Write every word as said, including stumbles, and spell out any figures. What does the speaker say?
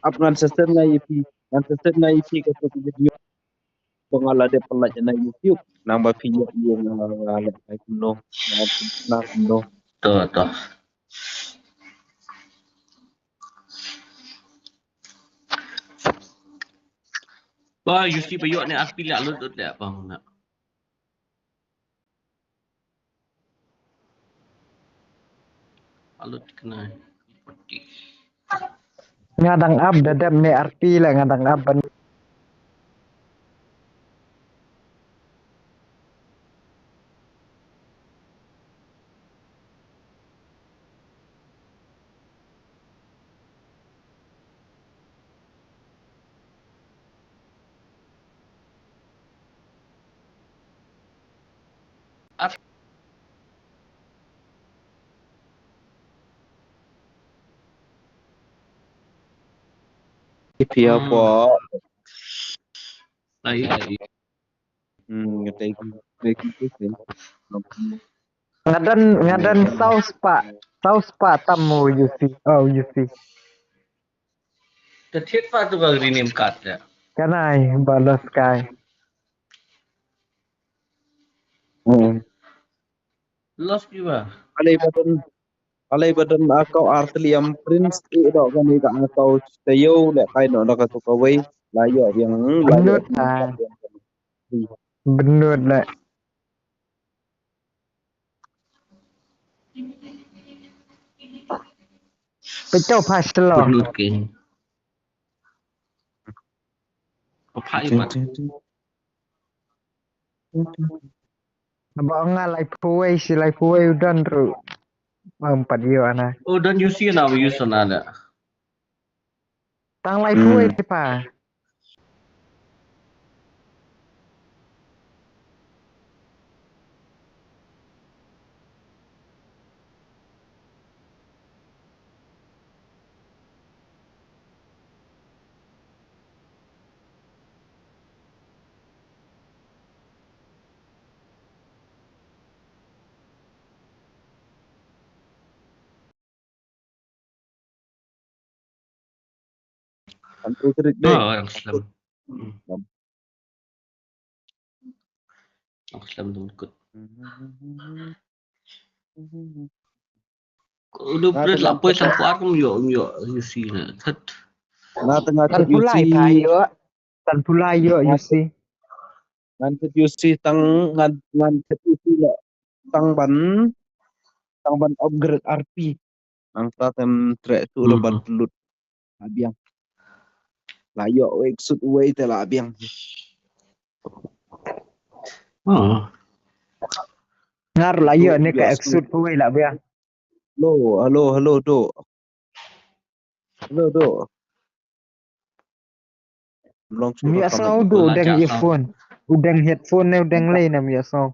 Ap ngan sa send nga ïa phi, ngan sa send nga ïa phi kato ka video ba nga la dep pynlait na YouTube. Nang ba phi ïoh ïa nga, nga leh kai kumno, nga leh kai kumno. To, to. Ba, U C ba ïoh ne arphi leh lut lut leh bang na. Alut kena. Nga dang ap da dep ne arphi leh nga dang ap ban. Ipia po. Ai, ai. Hmm, thank you. Thank you, thank you. Nga don, nga don saw spah. Saw spah tam mo U C. Oh, U C. Te thied pat tu ka rename card ya. Kanai, balas kai. Hmm. Lost ki ba? Alai ba don, alai ba don account ar tylli em Prince, eh, dok kane ka account taïew leh kai noh da katu kawei, la ïoh biang, la ïoh biang. Bynnud leh. Pynchaw pha shlong. Bynnud ki. Pha i pat. Ba nga laiphew wei, shi laiphew wei u don ruh. Ba ym pat ïoh ana. U don U C na, U C na da. Tang laiphew wei pa. Kan tu trik deh. Oh, orang Islam. Hmm. Islam. Orang Islam tu ikut. Udah berat lah, apa yang sampai aku yo, yo, U C na. Tat. Nga tengah tut U C. Tan pulai ïoh, tan pulai ïoh U C. Ngan tut U C tang ngan, ngan tut U C leh tang ban, tang ban upgrade R P. Nangta tem treh tu lah ban lut. La biang. La ïoh wei exuit wei te la biang. Oh. Ngar la ïoh ne ka exuit wei la biang. Hello, hello, hello, do. Hello, do. Ym ïohsngew, do, u dang earphone. U dang headphone ne u dang lei ne ym ïohsngew.